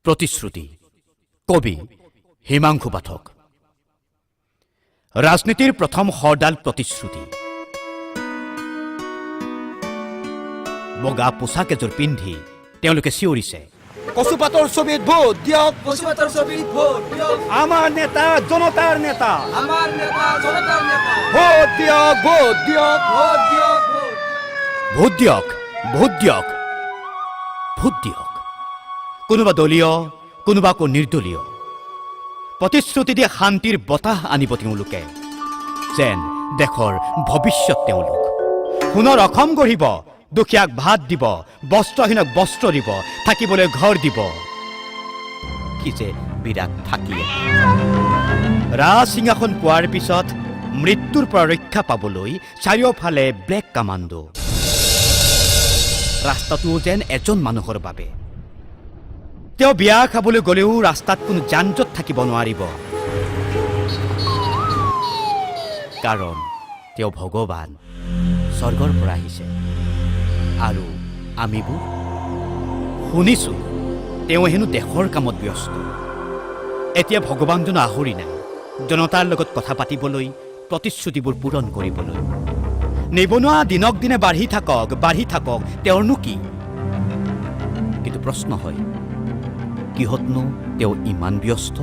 প্ৰতিশ্ৰুতি। কবি হিমাংশু পাঠক। ৰাজনীতিৰ প্ৰথম শৰডাল প্ৰতিশ্ৰুতি। বগা পোছাক এযোৰ পিন্ধি তেওঁলোকে চিঞৰিছে, কচুপাতৰ ছবিত ভোট দিয়ক, কচুপাতৰ ছবিত ভোট দিয়ক, আমাৰ নেতা জনতাৰ নেতা, আমাৰ নেতা জনতাৰ নেতা, ভোট দিয়ক, ভোট দিয়ক, ভোট দিয়ক, ভোট দিয়ক, ভোট দিয়ক, ভোট দিয়ক। কোনোবা দলীয়, কোনোবা আকৌ নিৰ্দলীয়। প্ৰতিশ্ৰুতি দি শান্তিৰ বতাহ আনিব তেওঁলোকে, যেন দেশৰ ভৱিষ্যত তেওঁলোক। সোণৰ অসম গঢ়িব, দুখীয়াক ভাত দিব, বস্ত্ৰহীনক বস্ত্ৰ দিব, থাকিবলৈ ঘৰ দিব। কি যে বিৰাট থাকিয়ে ৰাজ সিংহাসন পোৱাৰ পিছত মৃত্যুৰ পৰা ৰক্ষা পাবলৈ চাৰিওফালে ব্লেক কামাণ্ডো। ৰাস্তাটোও যেন এজন মানুহৰ বাবে। তেওঁ বিয়া খাবলৈ গ'লেও ৰাস্তাত কোনো যান জঁট থাকিব নোৱাৰিব, কাৰণ তেওঁ ভগৱান, স্বৰ্গৰ পৰা আহিছে। আৰু আমিবোৰ শুনিছোঁ তেওঁ হেনো দেশৰ কামত ব্যস্ত। এতিয়া ভগৱানজনো আহৰি নাই জনতাৰ লগত কথা পাতিবলৈ, প্ৰতিশ্ৰুতিবোৰ পূৰণ কৰিবলৈ। নিবনুৱা দিনক দিনে বাঢ়ি থাকক, বাঢ়ি থাকক, তেওঁৰনো কি? কিন্তু প্ৰশ্ন হয়, কিহতনো তেওঁ ইমান ব্যস্ত?